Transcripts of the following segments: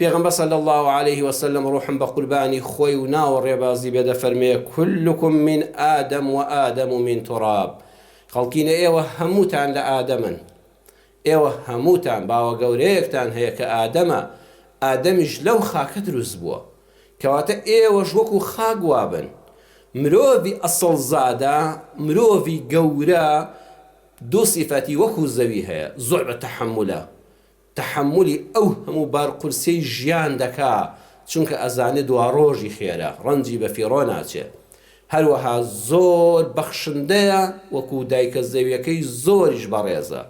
پێغەمبەر صلی اللە علیه وسلم ڕوحم بە قوربانی خۆی و ناو ڕێبازی بێ دەفەرمێ کلکم من آدم و آدم من تراب خەڵکینە ئێوە هەمووتان لە ئادەمن ئێوە هەمووتان باوە گەورەیەکتان هەیە کە ئادەمە ئادەمیش لەو خاکە دروست بووە کەواتە ئێوەش وەکو خاک وابن مرۆڤی ئەسڵزادە مرۆڤی گەورە دوو سیفەتی وەکو زەوی هەیە زۆر بە تەحەمولە تەحەمولی ئەو هەموو بارقورسیەی ژیان دەکا چونکە ئەزانێ دواڕۆژی خێرە ڕەنجی بەفیڕۆ ناچێ هەروەها زۆر بەخشندەیە وەکو دایکە زەویەکەی زۆریش بەڕێزە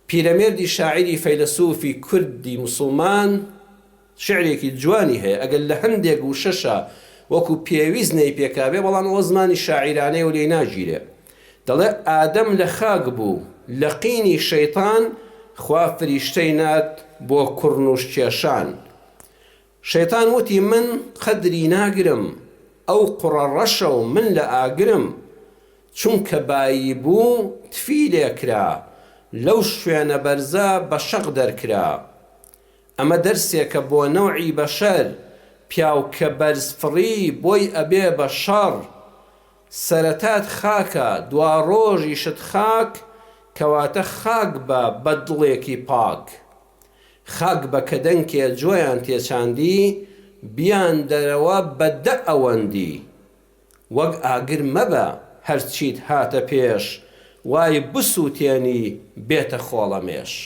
پیرەمێردی شاعیری فەیلەسوفی کوردی موسڵمان شیعرێکی جوانی هەیە ئەگەر لە هەندێک وشەشا وەکو پێویست نەیپێکابێ بەڵام ئەوە زمانی شاعیرانەیە و لێی ناگیرێ دەڵێ ئادەم لە خاک بوو لە قینی شەیتان خوا فریشتەی نارد بۆ کوڕنوش کێشان شەیتان وتی من قەدری ناگرم ئەو قوڕە ڕەشە و من لە ئاگرم چونکە بایی بوو تفی لێکرا لەو شوێنە بەرزە بە شەق دەرکرا ئەمە دەرسێکە بۆ نەوعی بەشەر، پیاو کە بەرز فڕی بۆی ئەبێ بە شەڕ، سەرەتات خاکە دواڕۆژیشت خاک، کەواتە خاک بە بە دڵێکی پاک. خاک بە کە دەنکێ جۆیان تێچاندی، بیاندەرەوە بە دە ئەوەندی. وەک ئاگر مەبە هەرچیت هاتە پێش، وای بسووتێنی بێتە خۆڵەمێش.